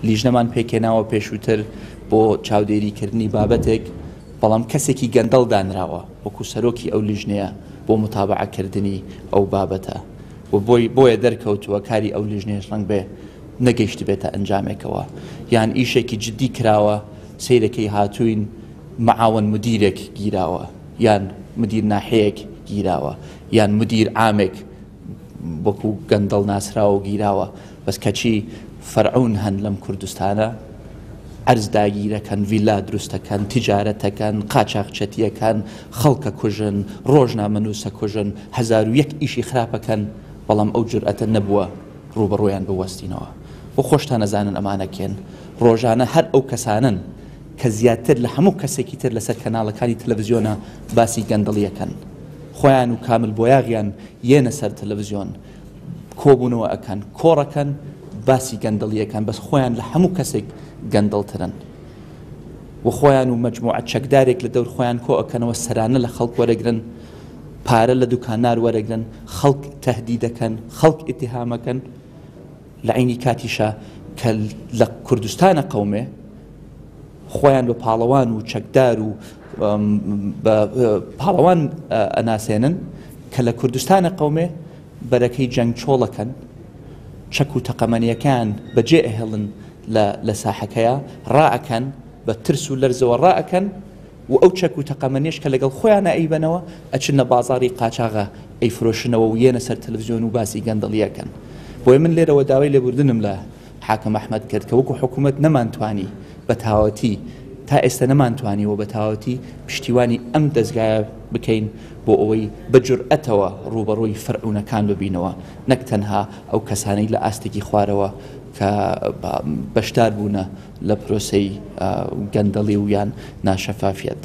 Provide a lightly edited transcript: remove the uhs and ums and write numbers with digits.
لیژنەمان پێکهێناوە پێشووتر بۆ چاودێریکردنی بابەتێک، بەڵام کەسێکی گەندەڵ دانراوە وەکو سەرۆکی ئەو لیژنەیە بۆ متابەعەکردنی ئەو بابەتە و بۆی بۆیە دەرکەوتووە کاری ئەو لیژنەیەش ڕەنگبێ نەگەیشتبێتە ئەنجامێکەوە یان ئیشێکی جدی کراوە سەیرەکەی هاتووین معاون مدیرێک گیراوە یان مدیر ناحیەیەک گیراوە یان مدیر عامێک وەکو گەندەڵ ناسراوە و گیراوە بەس کەچی فەرعون هەن لەم کوردستانە عەرز داگیرەکەن ڤیلا دروستەکەن تیجارەتەکەن قاچاخچەتیەکەن خەڵکە کوژن ڕۆژنامەنووسە کوژن 1001 ئیشی خراپەکەن بەڵام ئەو جورئەتە نەبووە ڕووبەڕوویان بوەستینەوە و خۆشتان ئەزانن ئەمانە کێن ڕۆژانە هەر ئەو کەسانەن کە زیاتر لە هەموو کەسێکی تر لەسەر کەناڵەکانی تەلەڤزیۆنە باسی گەندەڵیەکەن خۆیان و کامل بۆیاغیان یێنە سەر تەلەڤزیۆن کۆبوونەوە ئەکەن کۆڕەکەن باسی گەندەڵیەکەن بەس خۆیان لە هەموو کەسێک گەندەڵترن و خۆیان و مەجموعە چەکدارێک لە دەور خۆیان کۆ ئەکەنەوە سەرانە لە خەڵک وەرەگرن پارە لە دوکاندار وەرەگرن خەڵک تەهدیدەکەن خەڵک ئیتیهامەکەن لە عەینی کاتیشا کە لە کوردستانە قەومێ خۆیان بە پاڵەوان و چەکدار و بە پاڵەوان ئەناسێنن کە لە کوردستانە قەومێ بەرەکەی جەنگ چۆڵەکەن چەک و تەقەمەنیەکان بەجێ ئەهێڵن لە ساحەکەیا ڕائەکەن بە ترس و لەرزەوە ڕائەکەن و ئەو چەک و تەقەمەنیەش کە لەگەڵ خۆیانا ئەیبەنەوە ئەچنە بازاڕی قاچاغە ئەیفرۆشنەوە و یەنە سەر تەلەفزیۆن و باسی گەندەڵی ئەکەن. بۆیە من لێرەوە داوای لێبوردنم لە حاکم ئەحمەد کرد کە وەکو حکومەت نەمانتوانی بە تەواوەتی تا ئێستا نەمانتوانیوە بە تەواوەتی پشتیوانی ئەم دەزگایە بکەین بۆ ئەوەی بە جورئەتەوە ڕووبەڕووی فەرعونەکان ببینەوە نەک تەنها ئەو کەسانەی لە ئاستێکی خوارەوە کە بەشدار بوونە لە پرۆسەی گەندەڵی و یان ناشەفافیەت.